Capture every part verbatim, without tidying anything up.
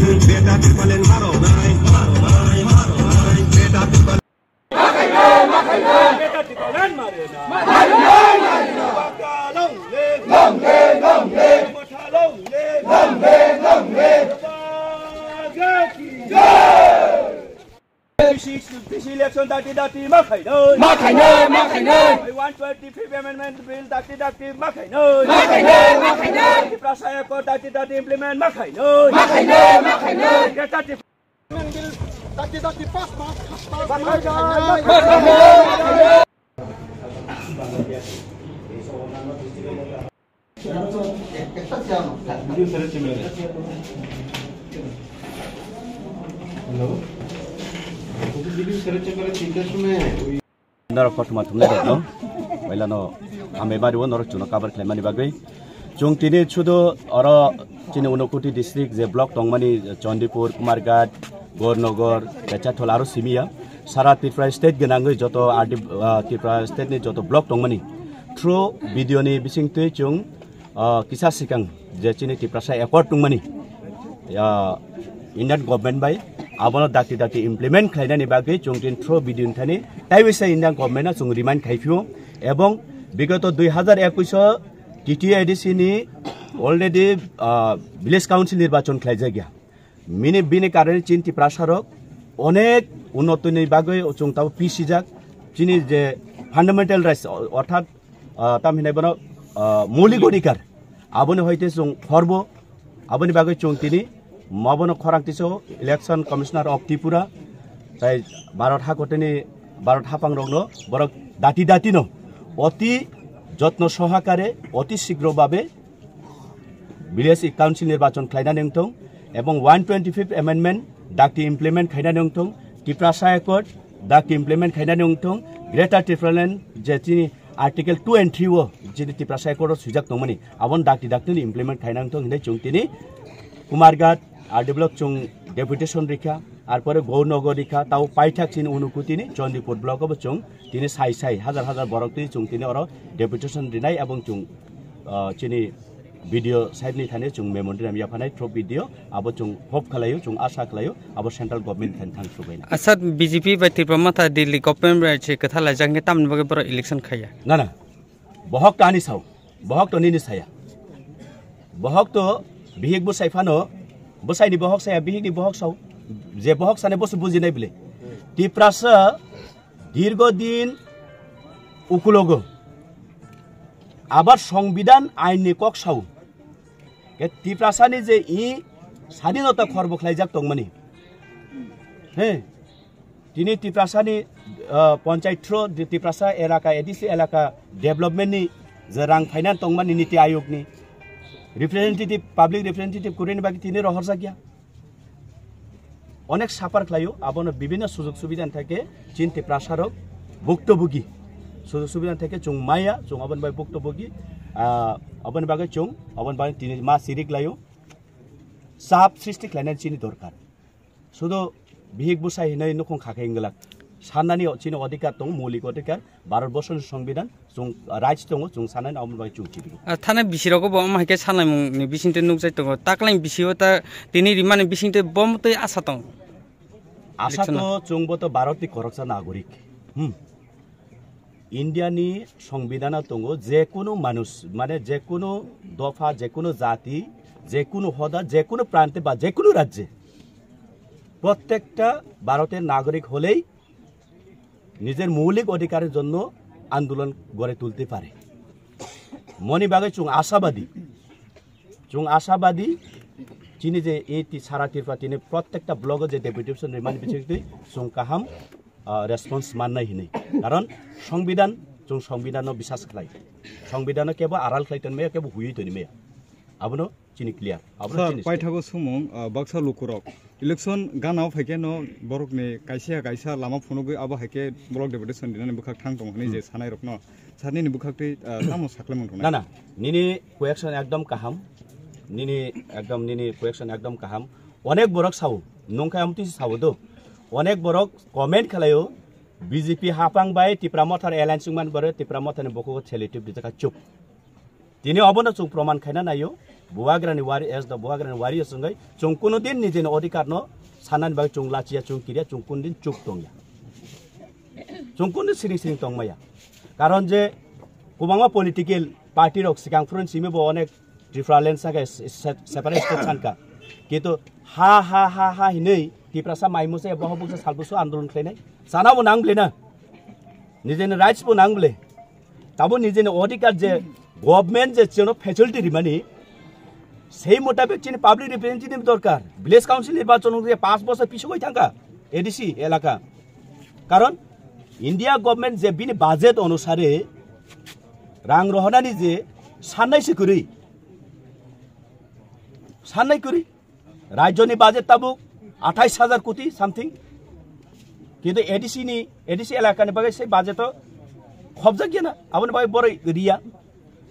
Beta Tipraland maro nai, maro nai, maro nai. Beta Tipraland. Beta Tipraland maro nai. Long live. Long live, long live. Long live, long live. Beta ki jai. P C, P C election dati dati ma khainai. Ma khainai, ma khainai. One twenty-fifth Amendment Bill dati dati ma khainai. Ma khainai, ma khainai. Tiprasa Accord dati dati implement ma khainai. Ma khainai, ma khainai. Greater Tip- Amendment Bill dati dati pass ma, pass ma khainai. Hello? Video sir chamber tinta sumai. Norok kothoma thumnai rok no. Waila no ambe bari o norok chuno cover khlaimani bagwi. Chung tini chudo oro chini Unakoti district je block tongmani Chandipur, Kumarghat, Gornogor, Bechathol aro simiya. Sara Tripura state gwnangwi joto R D, ah, Tripura state ni joto block tongmani. Through video ni bisingtwi chung ah, kisa sikang je chini Tiprasa Accord tongmani, ah, Indian government bai abono dakti dakti implement khlainani bagwi chwng tin through bidin thani taiwisa Indian government no chwng remind khai phio ebong bigoto dui hazar ekush o T T A D C ni already, ah, village council nirbachon khlaijakya. Mini bini karone chini Tiprasa rok onek unnotoni bagwi chwng tabo pisijak. Chini je fundamental rights, orthat, ah, tam hinai bono, ah, moulik odhikar, aboni hoite chwng khorbo, aboni bagwi chwng tini mobono khorang tiso Election Commissioner of Tripura, tai Bharat hakotini, Bharat haphang rokno borok dati dati no oti jotno sohakare oti sigro babe village council nirbachon khlainani wngthong ebong one twenty-fifth amendment dakti implement khainani wngthong, Tiprasa Accord dakti implement khainani wngthong, Greater Tipraland je chini Article two and three o chini Tiprasa Accord o swijak tongmani aboni dakti dakti ni implement khainani wngthong hinwi chwng tini Kumarghat R D block chwng deputation rikha, arpore Gornogor rikha, tao paithak chini Unakoti ni Chandipur block obo chwng tini sai sai hazar hazar borok twi chwng tini oro deputation rinai ebong chwng, ah, chini B D O sahib ni thani chwng memorandum yaphanai through B D O abo chwng hope khlaio, chwng asa khlaio abo central government thani thang subaina. Asat B J P bai Tipra Motha Delhi government bai se kwtha laijak hwnkhe tamni bagwi borok election khaiya? Na, na. Bohok to ani sao, bohok to nini saya. Bohok to bihik bwsai phano, bwsai ni bohok saya, bihik ni bohok sao. Je bohok sane bosi bujinai bile. Tiprasa dirgo din ukulogo. Abar Songbidan ain ni kok sao. Ke Tiprasa ni je i sadinota khor bwkhlaijak tongmani. He. Tini Tiprasa ni, ah, panchayat through di Tiprasa elaka, A D C elaka development ni je rang finance tongmani Niti Ayog ni representative, public representative kurini bagwi tini rohorjakya. Onek suffer khlaio, abono bibhinno sujog subidha thake chin Tiprasa rok bhuktobogi. Sujog subidha thake chwng maya, chwng aboni bagwi bhuktobogi, ah, aboni bagwi chwng, aboni bagwi tini ma sirik laio. Chap srishti khlainani chini dorkar. Sudu bihik bwsai hinwi nukhung kha khe wngwlak. Sannani o-, chini odhikar tongo, moulik odhikar, Bharat borsoni songbidan, chwng rights tongo, chwng sanani aboni bagwi chwng chibigwi. Ah, thana bisi rogo bo omo hai khe sanlaimung ni bisingtwi nukjai tongo. Taklai bisi o ta tini rimani bisingtwi bo mwtwi asa tongo. Asa election to chwng bo to Bharat ni khoroksa nagorik. Hmm. India ni songbidan o tongo, je kunu manush, mane je kunu dopha, je kunu jati, je kunu hoda, je kunu prante ba je kunu rajye, প্রত্যেকটা ভারতের নাগরিক হলেই নিজের মৌলিক অধিকারের জন্য আন্দোলন গড়ে তুলতে পারে। Moni bagwi chwng ashabadi, chwng ashabadi, chini je ei ti-, sara Tripura tini প্রত্যেকটা block o je deputation rimani bisingtwi chwng kaham, ah, response mannai hinwi. Karon songbidan, chwng songbidan no bisas khlai. Songbidan no kebo aral khlai tonmaya, kebo huyui tonmaya. Abono chini clear. Abono sir, chini paithago sumung, ah, baksa lukurok election gana o phaikhe no borokni kaisa kaisa lama phunugwi abo haikhe block deputation rinani bwkhak thang tongo hinwi je sanai rokno sir nini bwkhaktwi, ah, tamo saklaimung tongnai? Na, na, nini question ekdom kaham, nini ekdom, nini question ekdom kaham. Onek borok sao, nungkha amtwi sao do. Onek borok comment khlaio, B J P hapang bai Tipra Mothar alliance wngman bore Tipra Mothani bukugo selective rijak kha chup. Tini obono chwng proman khaina naio, Bubagrani wari, as the Bubagrani wari songwi chwng kuno din nijini odhikar no sanani bagwi chwng lachiya, chwng kiriya, chwng kuno din chuk tongya. Chwng kuno din siring siring tongmaya. Karon je kwbangma political party rok sikang phurun simi bo onek Tripura land saka se-, se-, separate state sanka. Kintu ha, ha, ha, ha hinwi Tiprasa maimusa eba hobuksa salbusu andolon khlainai. Sana bo nang ble na. Nijini rights bo nang ble. Tabo nijini odhikar je government je chwngno facility rimani, sei motabek chini public representative dorkar. Village council nirbachon wngkhe panch bosor pisu bai thangkha A D C elaka. Karon India government je bini budget onusare rang rohonani je sannai se kwrwi, sannai kwrwi. Rajyoni budget tabuk athais hajar koti something. Kintu A D C ni, A D C elakani bagwi sei budget o khobjak gana. Aboni bagwi boroi riya.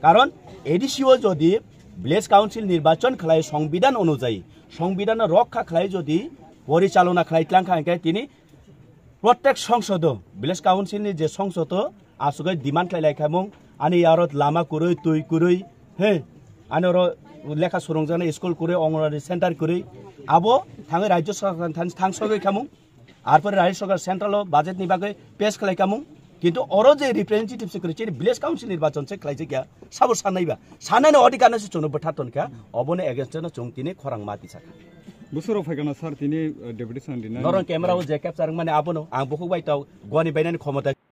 Karon A D C o jodi village council nirbachon khlai, songbidhan onujayi, songbidhan rokha khlai jodi porichalona khlai tlang kha, hingkhe tini Prottek songsodo, village council ni je songsodo, asugwi demand khlai lai khamung, ani aro lama kwrwi, twi kwrwi, he, ani oro lekha surungjaknai school kwrwi, Anganwadi center kwrwi, abo thangwi Rajya Sarkar thani thangsogwi khamung, arpore Rajya Sarkar central o budget ni bagwi pass khlai khamung, kintu oro je representative se kwrwi, chini village council nirbachon se khlaijakya, sabo sanaiba, sanani odhikar no se chwngno bwtha tonkha, obono against no chwng tini khorang ma tisakha. Bwswrok phaikha na sir tini, uh, deputation rinani. Norok camera o je capture wngmani abono ang bukhuk bai tau goni bainani khomota.